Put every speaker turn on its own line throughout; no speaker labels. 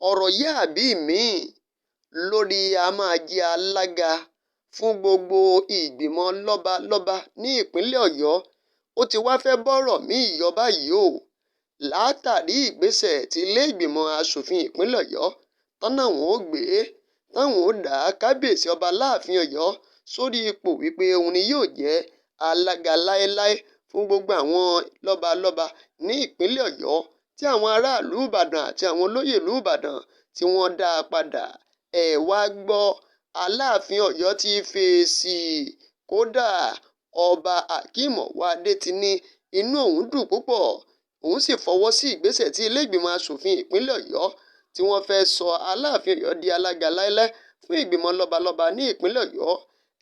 Ọ̀rọ̀ yìí àbí mi-ín lórí a máa jẹ́ alága fún gbogbo ìgbìmọ̀ lọ́balọ́ba ní ìpínlẹ̀ Ọ̀yọ́. Ó ti wáá fẹ́ bọ́rọ̀ mi-ín yọ báyìí o, látàrí ìgbésẹ̀ tí ilé-ìgbìmọ̀ asòfin ìpínlẹ̀ Ọ̀yọ́ tán náwọn ó gbé, táwọn ó dá kábíyèsí ọba Aláàfin Ọ̀yọ́ sórí ipò wípé òun ni yóò jẹ́ alága láéláé fún gbogbo àwọn lọ́balọ́ba ní ìpínlẹ̀ Ọ̀yọ́, tí àwọn aráàlú Ìbàdàn àti àwọn olóyè ìlú Ìbàdàn tí wọ́n dá a padà. Ẹ wá gbọ́, Aláàfin Ọ̀yọ́ ti fèsì. Kódà Ọba Akeem Ọwọ́adé ti ní inú òun dùn púpọ̀, òun sì fọwọ́ sí ìgbésẹ̀ tí ilé-ìgbìmọ̀ asòfin ìpínlẹ̀ Ọ̀yọ́ tí wọ́n fẹ́ sọ Aláàfin Ọ̀yọ́ di alága láéláé fún ìgbìmọ̀ lọ́balọ́ba ní ìpínlẹ̀ Ọ̀yọ́.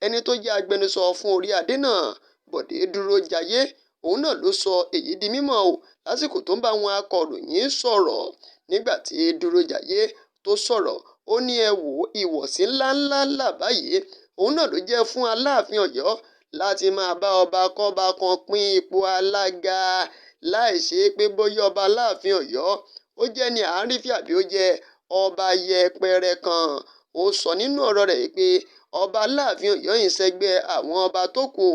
Ẹni tó jẹ́ agbẹnusọ fún orí adé náà, Bọ̀dé Dúrójayé, òun náà ló sọ èyí di mímọ̀ o lásìkò tó ń bá àwọn akọ̀ròyìn sọ̀rọ̀. Nígbà tí Dúrójayé tó sọ̀rọ̀, ó ní ẹ wò, ìwọ̀sí ńláńlá là báyìí òun náà ló jẹ́ fún Aláàfin Ọ̀yọ́ láti máa bá ọba kọ́ba kan pín ipò alága, láì ṣe pé bóyá ọba Aláàfin Ọ̀yọ́ ó jẹ́ ní àrífín àbí ó jẹ́ ọba yẹpẹrẹ kan. Ó sọ nínú ọ̀rọ̀ rẹ̀ pé ọba Aláàfin Ọ̀yọ́ ń ṣẹgbẹ́ àwọn ọba tó kù.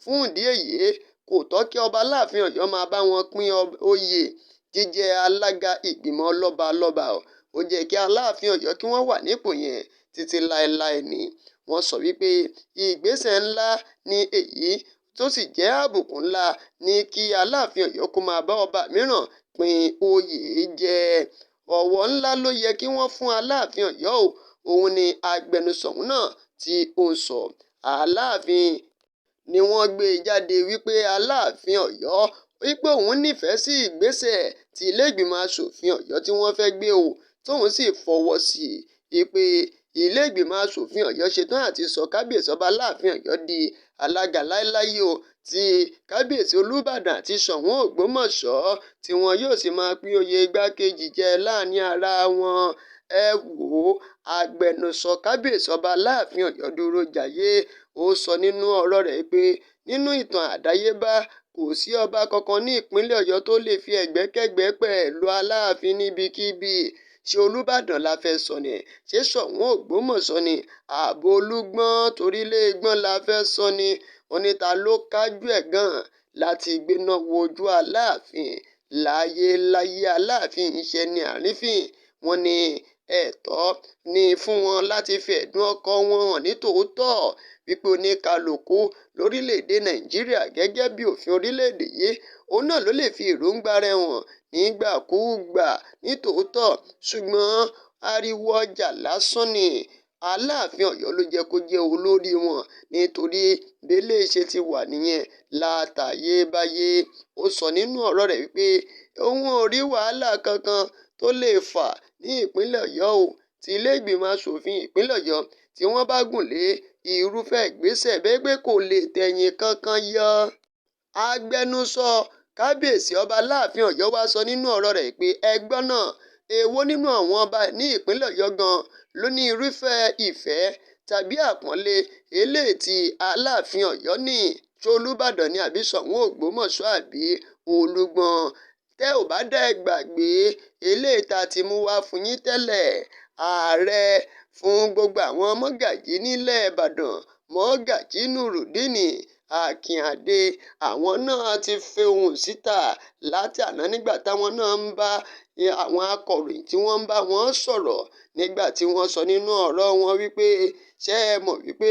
Fún ìdí èyí, kò tọ́ kí ọba Aláàfin Ọ̀yọ́ máa bá wọn pín oyè jíjẹ́ alága ìgbìmọ̀ lọ́balọ́ba. Ó jẹ́ kí Aláàfin Ọ̀yọ́ kí wọ́n wà nípò yẹn títí láéláé ni. Wọ́n sọ wípé ìgbésẹ̀ ńlá ni èyí tó sì jẹ́ àbùkù ńlá ní kí Aláàfin Ọ̀yọ́ kó máa bá ọba mìíràn pín oyè jẹ. Ọ̀wọ̀ ńlá ló yẹ kí wọ́n fún Aláàfin Ọ̀yọ́ o, òun ni agbẹnusọ náà tí ó ń sọ. Aláàfin ni wọ́n gbé jáde wípé Aláàfin Ọ̀yọ́ wípé òun nífẹ̀ẹ́ sí ìgbésẹ̀ tí ilé-ìgbìmọ̀ asòfin Ọ̀yọ́ tí wọ́n fẹ́ gbé o, tóun sì fọwọ́ sí i pé ilé-ìgbìmọ̀ asòfin Ọ̀yọ́ ṣetán àti sọ kábíyèsí ọba Aláàfin Ọ̀yọ́ di alága láéláé o, tí kábíyèsí Olúbàdàn àti Ṣọ̀ún Ògbómọ̀ṣọ́ tí wọn yóò sì máa pín oyè igbákejì jẹ láàrin ara wọn. Ẹ wò ó, agbẹnusọ kábíyèsí ọba Aláàfin Ọ̀yọ́ Dúrójayé, ó sọ nínú ọ̀rọ̀ rẹ̀ pé nínú ìtàn àdáyébá, kò sí ọba kankan ní ìpínlẹ̀ Ọ̀yọ́ tó lè fi ẹgbẹ́kẹ́gbẹ́ pẹ̀lú Aláàfin níbikíbi. Ṣé Olúbàdàn la fẹ́ sọ ni? Ṣé Ṣọ̀ún Ògbómọ̀ṣọ́ ni? Ààbò Olúgbọ́n torílé-gbọ́n la fẹ́ sọ ni? Wọ́n ní ta ló kájú ẹ̀ gan-an láti gbéná wojú Aláàfin láyéláyé? Aláàfin ń ṣe ní àrífín. Wọ́n ní ẹ̀tọ́ ni fún wọn láti fi ẹ̀dùn ọkàn wọn hàn ní tòótọ́ wípé oníkálukú lórílẹ̀‐èdè Nàìjíríà gẹ́gẹ́ bí òfin orílẹ̀‐èdè yìí, òun náà ló lè fi èròǹgbà rẹ̀ hàn nígbàkúùgbà ní tòótọ́, ṣùgbọ́n ariwo ọjà lásán ni. Aláàfin Ọ̀yọ́ ló jẹ́ kó jẹ́ olórí wọn nítorí bẹ́lẹ̀ ṣe ti wà nìyẹn látayébáyé. Ó sọ nínú ọ̀rọ̀ rẹ̀ wípé òun ò rí wàhálà kankan tó lè fà ní ìpínlẹ̀ Ọ̀yọ́ o, tí ilé-ìgbìmọ̀ asòfin ìpínlẹ̀ Ọ̀yọ́ tí wọ́n bá gùn lé irúfẹ́ ìgbésẹ̀ bẹ́ẹ̀ pé kò lè tẹ̀yìn kankan yọ. Agbẹnusọ kábíyèsí ọba Aláàfin Ọ̀yọ́ wá sọ nínú ọ̀rọ̀ rẹ̀ pé ẹgbọ́n náà, èwo nínú àwọn ọba ní ìpínlẹ̀ Ọ̀yọ́ gan-an ló ní irúfẹ́ ìfẹ́ tàbí àpọ́nlé eléyìí tí Aláàfin Ọ̀yọ́ ní? Ṣé Olúbàdàn ni àbí Ṣọ̀ún Ògbómọ̀ṣọ́ àbí Olúgbọ́n? Tẹ́ ò bá dẹ̀ gbàgbé eléyìí tá a ti mú wá fún yín tẹ́lẹ̀, ààrẹ fún gbogbo àwọn mọ́gàjí nílẹ̀ Ìbàdàn, Mọ́gàjí Nurudeen Akínadé, àwọn náà ti fohùn síta láti àná nígbà táwọn náà ń bá àwọn akọ̀ròyìn tí wọ́n ń bá wọn sọ̀rọ̀, nígbà tí wọ́n sọ nínú ọ̀rọ̀ wọn wípé ṣé ẹ mọ̀ wípé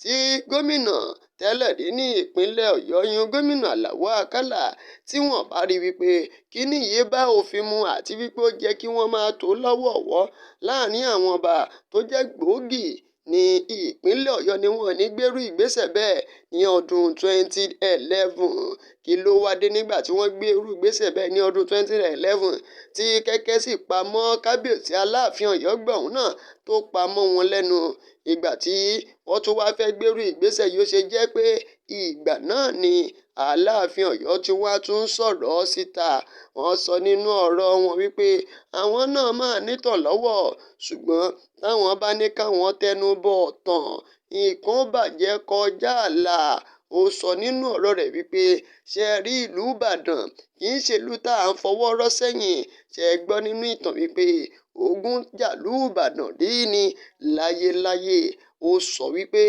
tí gómìnà tẹ́lẹ̀ rí ní ìpínlẹ̀ Ọ̀yọ́, yún gómìnà Àlàó Àkàlà, tí wọ́n bá rí wípé kíní yìí bá òfin mu àti wípé ó jẹ́ kí wọ́n máa tó lọ́wọ̀ọ̀wọ́ láàrin àwọn ọba tó jẹ́ gbòógì ní ìpínlẹ̀ Ọ̀yọ́, ni wọ́n ní gbérú ìgbésẹ̀ bẹ́ẹ̀ ní ọdún 2011. Kí ló wá dé nígbà tí wọ́n gbé irú ìgbésẹ̀ bẹ́ẹ̀ ní ọdún 2011 tí kẹ́kẹ́ sì pamọ́ kábíyèsí Aláàfin Ọ̀yọ́ gbọ̀hún náà tó pamọ́ wọn lẹ́nu? Ìgbà tí wọ́n tún wá fẹ́ gbérú ìgbésẹ̀ yìí, ó ṣe jẹ́ pé ìgbà náà ni Aláàfin Ọ̀yọ́ tí wọ́n tún sọ̀rọ̀ síta. Wọ́n sọ nínú ọ̀rọ̀ wọn wípé àwọn náà máa nítàn lọ́wọ́, ṣùgbọ́n táwọn bá ní káwọn tẹnu bọ̀ tán, nǹkan ó bàjẹ́ kọjá ààlà. Ó sọ nínú ọ̀rọ̀ rẹ̀ wípé ṣe rí ìlú Ìbàdàn kì í ṣe ìlú tá à ń fọwọ́ rọ́ sẹ́yìn. Ṣe gbọ́ nínú ìtàn wípé ogun jàlú Ìbàdàn rí ni láyéláyé. Ó sọ wípé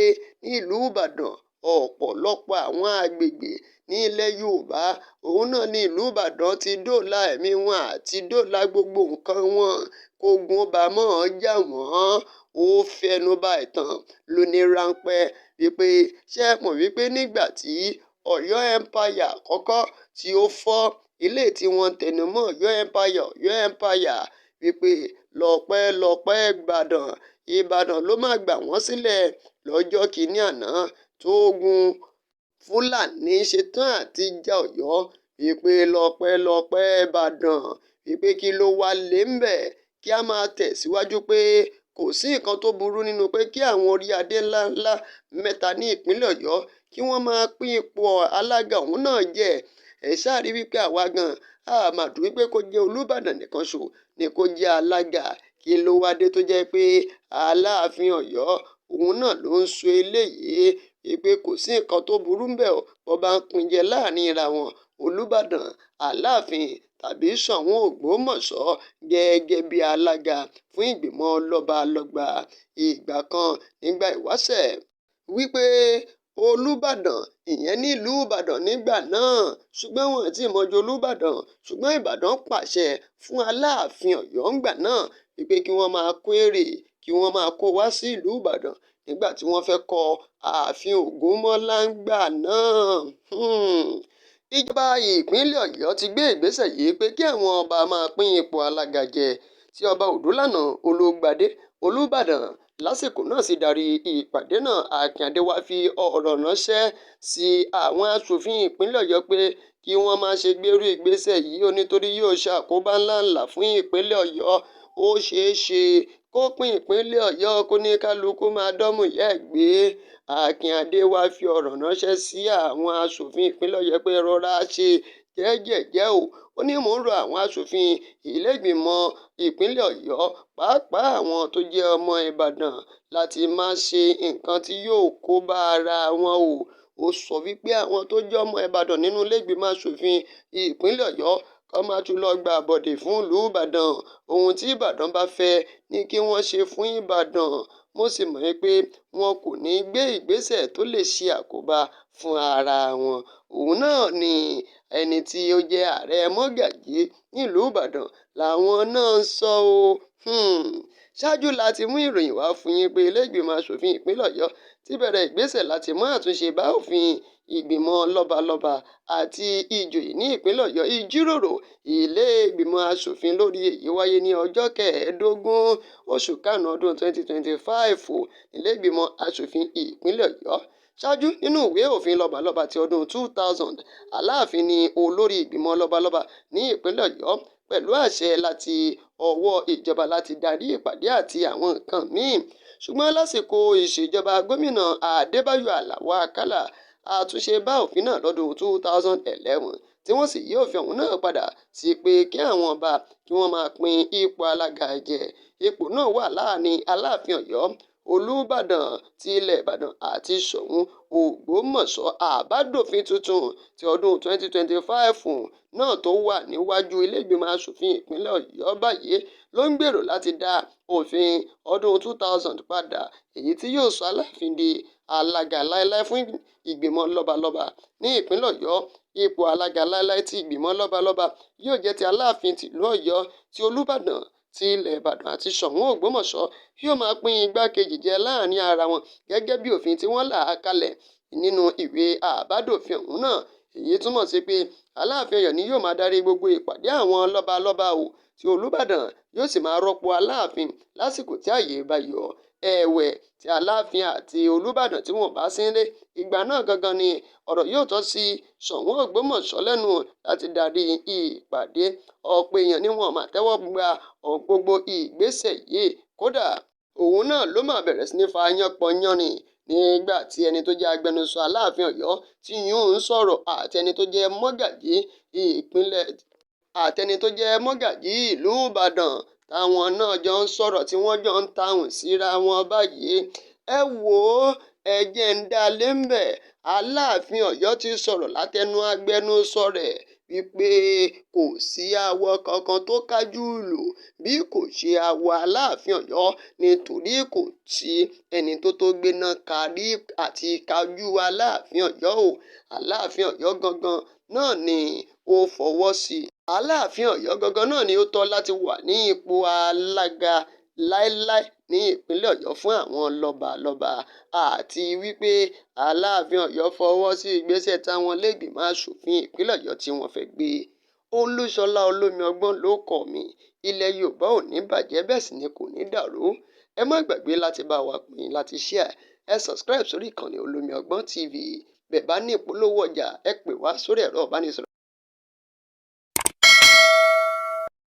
ní ìlú Ìbàdàn, ọ̀pọ̀lọpọ̀ àwọn agbègbè ní ilẹ̀ Yorùbá, òun náà ní ìlú Ìbàdàn ti dóòlà ẹ̀mí wọn àti dóòlà gbogbo nǹkan wọn kógun ó bá mọ́ ọ jà wọ́n. Ó fẹnu ba ìtàn lóní ráńpẹ́ wípé ṣé ẹ mọ̀ wípé nígbà tí Ọ̀yọ́ Empire àkọ́kọ́ tí ó fọ́, ilé tí wọ́n ń tẹnumọ́ Ọ̀yọ́ Empire, Ọ̀yọ́ Empire, wípé lọ́pẹ́lọpẹ́ Ìbàdàn, Ìbàdàn ló máa gbà wọ́n sílẹ̀ lọ́jọ́ kìíní àná tógun Fúlàní ṣetán àti ja Ọ̀yọ́, wípé lọ́pẹ́lọpẹ́ Ìbàdàn, wípé kí ló wá lè ń bẹ̀ kí a máa tẹ̀síwájú pé kò sí nǹkan tó burú nínú pé kí àwọn orí adé ńláńlá mẹ́ta ní ìpínlẹ̀ Ọ̀yọ́ kí wọ́n máa pín ipò alága òun náà jẹ. Ẹ ṣáà rí wípé àwa gan a mà dùn wípé kó jẹ́ Olúbàdàn nìkan ṣo ni kó jẹ́ alága. Kí ló wá dé tó jẹ́ pé Aláàfin Ọ̀yọ́ òun náà ló ń sọ eléyìí wípé kò sí nǹkan tó burú ńbẹ̀ o, bó bá ń pín jẹ láàrin ra wọn, Olúbàdàn, Aláàfin tàbí Ṣọ̀ún Ògbómọ̀ṣọ́ gẹ́gẹ́ bí alága fún ìgbìmọ̀ lọ́balọ́ba. Ìgbà kan nígbà ìwáṣẹ̀ wípé Olúbàdàn ìyẹn nílùú Ìbàdàn nígbà náà, ṣùgbọ́n wọn ò tí ì mọjú Olúbàdàn, ṣùgbọ́n Ìbàdàn pàṣẹ fún Aláàfin Ọ̀yọ́ ńgbà náà wípé kí wọ́n máa kó èrè, kí wọ́n máa kó wá sí ìlú Ìbàdàn nígbà tí wọ́n fẹ́ kọ́ ààfin Ògúnmọ́lá ńgbà náà. Ìjọba ìpínlẹ̀ Ọ̀yọ́ ti gbé ìgbésẹ̀ yìí pé kí àwọn ọba máa pín ipò alága jẹ, tí ọba Odúlànà Olúgbadé Olúbàdàn lásìkò náà sì darí ìpàdé náà. Akínadé wá fi ọ̀rọ̀ ránṣẹ́ sí àwọn aṣòfin ìpínlẹ̀ Ọ̀yọ́ pé kí wọ́n má ṣe gbérú ìgbésẹ̀ yìí ó, nítorí yóò ṣe àkóbá ńláǹlà fún ìpínlẹ̀ Ọ̀yọ́. Ó ṣeé ṣe kó pín ìpínlẹ̀ Ọ̀yọ́ kó ní kálukú máa dọ́mú ìyá ẹ̀ gbé. Akínadé wá fi ọ̀rọ̀ ránṣẹ́ sí àwọn aṣòfin ìpínlẹ̀ Ọ̀yọ́ pé rọra ṣe jẹ́jẹ̀jẹ́ o. Ó ní mò ń rọ àwọn aṣòfin ilé-ìgbìmọ̀ ìpínlẹ̀ Ọ̀yọ́, pàápàá àwọn tó jẹ́ ọmọ Ìbàdàn, láti má ṣe nǹkan tí yóò kó bá ara wọn o. Ó sọ wípé àwọn tó jẹ́ ọmọ Ìbàdàn nínú ilé-ìgbìmọ̀ aṣòfin ìpínlẹ̀ Ọ̀yọ́ kó má tún lọ gbà bọ̀dè fún ìlú Ìbàdàn. Ohun tí Ìbàdàn bá fẹ́ ni kí wọ́n ṣe fún Ìbàdàn. Mo sì mọ̀ pé wọn kò ní gbé ìgbésẹ̀ tó lè ṣe àkóbá fún ara wọn. Òun náà ni ẹni tí ó jẹ́ ààrẹ mọ́gàjí nílùú Ìbàdàn làwọn náà ń sọ o. Ṣáájú la ti mú ìròyìn wá fún yín pé ilé-ìgbìmọ̀ aṣòfin ìpínlẹ̀ Ọ̀yọ́ ti bẹ̀rẹ̀ ìgbésẹ̀ láti mú àtúnṣe bá òfin ìgbìmọ̀ lọ́balọ́ba àti ìjòyè ní ìpínlẹ̀ Ọ̀yọ́. Ìjíròrò ilé-ìgbìmọ̀ aṣòfin lórí èyí wáyé ní ọjọ́ kẹẹ̀ẹ́dógún oṣù karùn-ún ọdún 2025 nílé-ìgbìmọ̀ aṣòfin ìpínlẹ̀ Ọ̀yọ́. Ṣáájú nínú ìwé òfin lọ́balọ́ba ti ọdún 2000, Aláàfin ni olórí ìgbìmọ̀ lọ́balọ́ba ní ìpínlẹ̀ Ọ̀yọ́ pẹ̀lú àṣẹ láti ọwọ́ ìjọba láti darí ìpàdé àti àwọn nǹkan míì. Ṣùgbọ́n lásìkò ìṣèjọba gómìnà Adébáyọ̀ Aláò Àkàlà, àtúnṣe bá òfin náà lọ́dún 2011 tí wọ́n sì yí òfin ọ̀hún náà padà sí pé kí àwọn ọba kí wọ́n máa pín ipò alága jẹ. Ipò náà wà láàrin Aláàfin Ọ̀yọ́, Olúbàdàn ti ilẹ̀ Ìbàdàn àti Ṣọ̀ún Ògbómọ̀ṣọ́. Àbádòfin tuntun ti ọdún 2025 náà tó wà níwájú ilé-ìgbìmọ̀ aṣòfin ìpínlẹ̀ Ọ̀yọ́ báyìí ló ń gbèrò láti dá òfin ọdún 2000 padà, èyí tí yóò sọ Aláàfin di alága láéláé fún ìgbìmọ̀ lọ́balọ́ba ní ìpínlẹ̀ Ọ̀yọ́. Ipò alága láéláé tí ìgbìmọ̀ lọ́balọ́ba yóò jẹ́ ti Aláàfin tìlú Ọ̀yọ́, tí Olúbàdàn ti ilẹ̀ Ìbàdàn àti Ṣọ̀ún Ògbómọ̀ṣọ́ yóò máa pín igbákejì jẹ láàrin ara wọn gẹ́gẹ́ bí òfin tí wọ́n là kalẹ̀ nínú ìwé àbádòfin ọ̀hún náà. Èyí túmọ̀ sí pé Aláàfin Ọ̀yọ́ ni yóò máa darí gbogbo ìpàdé àwọn lọ́balọ́ba o, tí Olúbàdàn yóò sì máa rọ́pò Aláàfin lásìkò tí ààyè bá yọ. Ẹ̀wẹ̀, tí Aláàfin àti Olúbàdàn tí wọn bá sí nílé, ìgbà náà gangan ni ọ̀rọ̀ yóò tọ́ sí Ṣọ̀ún Ògbómọ̀ṣọ́ lẹ́nu láti darí ìpàdé. Ọ̀pọ̀ èèyàn ni wọ́n máa tẹ́wọ́ gba gbogbo ìgbésẹ̀ yìí. Kódà òun náà ló máa bẹ̀rẹ̀ sí ní fa yánpọnyánrin nígbà tí ẹni tó jẹ́ agbẹnusọ Aláàfin Ọ̀yọ́ tí yún ń sọ̀rọ̀ àti ẹni tó jẹ́ mọ́gàjí ìpínlẹ̀ àtẹni tó jẹ́ mọ́gàjí ìlú Ìbàdàn táwọn náà jọ ń sọ̀rọ̀ tí wọ́n jọ ń tahùn síra wọn báyìí. Ẹ wò ó, ẹ jẹ́ ń dá lé ń bẹ̀. Aláàfin Ọ̀yọ́ ti sọ̀rọ̀ látẹnu agbẹnusọ rẹ̀ wípé kò sí awọ kankan tó kájú ìlù bí kò ṣe awọ Aláàfin Ọ̀yọ́, nítorí kò sí ẹni tó tó gbéná kárí àti kájú Aláàfin Ọ̀yọ́ o. Aláàfin Ọ̀yọ́ gangan náà ni ó fọwọ́ sí. Aláàfin Ọ̀yọ́ gangan náà ni ó tọ́ láti wà ní ipò alága láéláé ní ìpínlẹ̀ Ọ̀yọ́ fún àwọn lọ́balọ́ba, àti wípé Aláàfin Ọ̀yọ́ fọwọ́ sí ìgbésẹ̀ táwọn iléègbìmọ̀ aṣòfin ìpínlẹ̀ Ọ̀yọ́ tí wọ́n fẹ́ gbé. Olúṣọlá Olómiọgbọ́n ló kọ́ mi. Ilẹ̀ Yorùbá ò ní bàjẹ́, bẹ́ẹ̀ sì ni kò ní dàrú. Ẹ má gbàgbé láti bá wa pín, láti share, ẹ subscribe sórí ìkànnì Olómiọgbọ́n TV. Bẹ́ẹ̀ bá ní ìpolówó ọjà, ẹ pè wá sórí ẹ̀rọ ìbánisọ̀rọ̀.